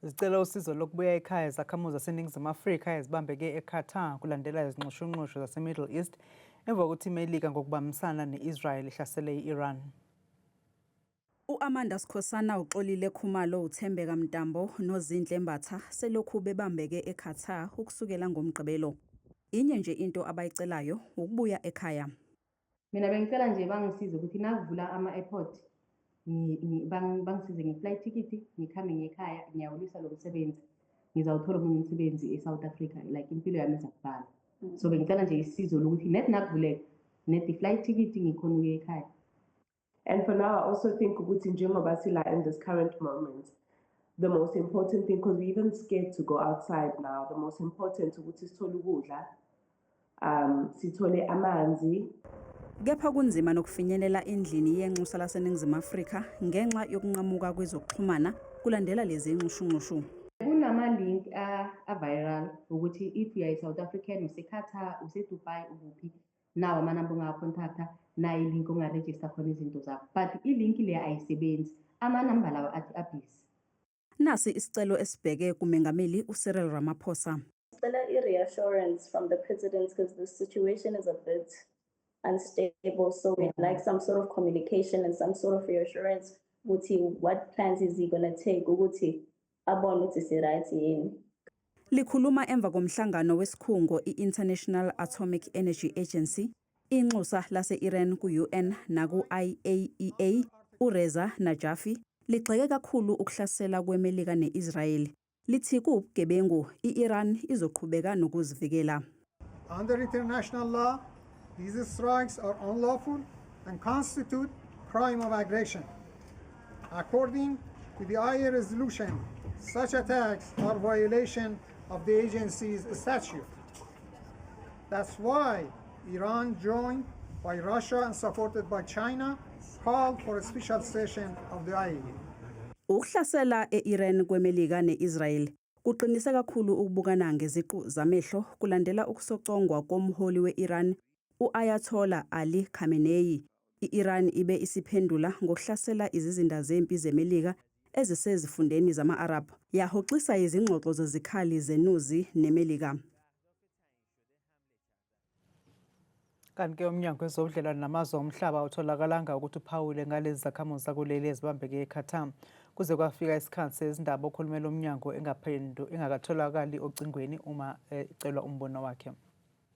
Zicela usizo lokubuya ekhaya izakhamuzi zaseNingizimu Afrika ezibambeke eQatar kulandela izinxushunxushu zaseMiddle East emva kokuthi iMelika ngokubambisana ne-Israel ihlasele i-Iran. U-Amanda Skhosana, uXolile Khumalo, uThembeka Mntambo noZinhle Mbatha selokhu bebambeke eQatar ukusukela ngoMgqibelo. Inye nje into abayicelayo, ukubuya ekhaya. Mina bengicela nje bangisize ukuthi nakuvula ama-airport bangisize nge-flight ticket ngikhambe ngekhaya ngiyawulwisa lo msebenzi ngizawuthola omunye umsebenzi e-South Africa like impilo yami izakuqala. So bengicela nje isizo lokuthi net nakuvuleka net i-flight ticket ngikhona ukuya ekhaya. And for now, I also think ukuthi njengoba sila in this current moment, the most important thing, because we're even scared to go outside now, the most important ukuthi sithole ukudla, sithole amanzi. Kepha kunzima nokufinyelela endlini yenxusa laseNingizimu Afrika ngenxa yokunqamuka kwezokuxhumana kulandela lezi nxushunxushu. Kunama-link a-viral ukuthi if you are a South African, use-Qatar, use-Dubai, ukuphi, nawo amanamba ongawacontacta, nayo i-link ongarejista khona izinto zakho, but i-link le ayisebenzi, amanamba lawa athi abhizi. Nasi isicelo esibheke kuMengameli uCyril Ramaphosa. Sicela i-reassurance from the president because the situation is a bit unstable. So we'd like some sort of communication and some sort of reassurance ukuthi what plans is he gonna take ukuthi abone ukuthi si-right yini. Likhuluma emva komhlangano wesikhungo i-International Atomic Energy Agency, inxusa lase-Iran ku-UN naku-IAEA, uReza Najafi, ligxeke kakhulu ukuhlasela kweMelika ne-Israel. Lithi kuwubugebengu, i-Iran izoqhubeka nokuzivikela. Under international law, these strikes are unlawful and constitute crime of aggression. According to the IAEA resolution, such attacks are violation of the agency's statute. That's why Iran, joined by Russia and supported by China, called for a special session of the IAEA. Ukuhlasela e-Iran kweMelika ne-Israel kuqinise kakhulu ukubukana ngeziqu zamehlo kulandela ukusocongwa komholi we-Iran u-Ayatollah Ali Khamenei. I-Iran ibe isiphendula ngokuhlasela izizinda zempi zeMelika ezisezifundeni zama-Arab, yahoxisa izingxoxo zezikhali zenuzi neMelika. Kanti-ke uMnyango Wezobudlelwano Namazwe Omhlaba awutholakalanga ukuthi uphawule ngalezi zakhamuzi zakuleli ezibambeke eQatar. Kuze kwafika isikhathi sezindaba okhulumela umnyango engakatholakali ocingweni uma ecelwa umbono wakhe.